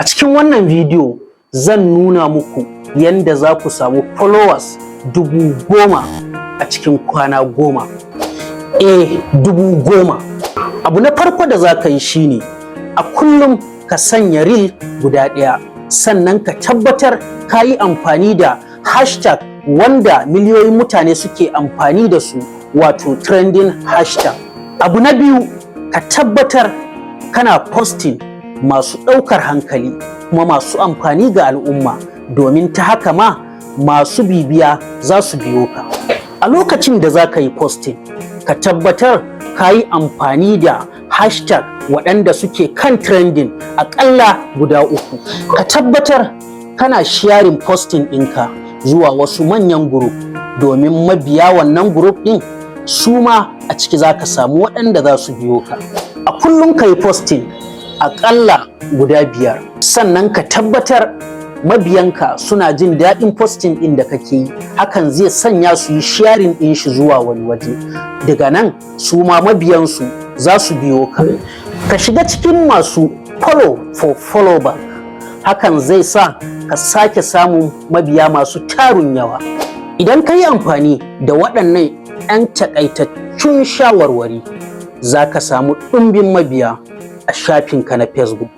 A cikin wannan bidiyo zan nuna muku yanda za ku samu followers 10,000 a cikin kwana 10. Eh, 10,000. Abu na farko da za ka yi shine a kullum ka sanya reel guda ɗaya, sannan ka tabbatar ka yi amfani da hashtag wanda miliyoyin mutane suke amfani da su, wato trending hashtag. Abu na biyu, ka tabbatar kana posting masu ɗaukar hankali kuma masu amfani ga al'umma, domin ta haka ma masu bibiya za su biyo ka. A lokacin da za ka yi posting, ka tabbatar ka yi amfani da hashtag waɗanda suke kan trending aƙalla guda uku. Ka tabbatar kana sharing posting ɗinka zuwa wasu manyan group, domin mabiya wannan group ɗin su ma a ciki za ka samu waɗanda za su biyo ka. A kullum ka yi posting aƙalla guda biyar, sannan ka tabbatar mabiyanka suna jin daɗin posting ɗin da kake yi. Hakan zai sanya su yi sharing ɗin shi zuwa wani waje. Daga nan su ma mabiyansu za su biyo ka. Ka shiga cikin masu follow for follow back. Hakan zai sa ka sake samun mabiya masu tarun yawa. Idan ka yi amfani da waɗannan 'yan takaitattun shawarwari, za ka samu ɗumbin mabiya a shafinka na Facebook.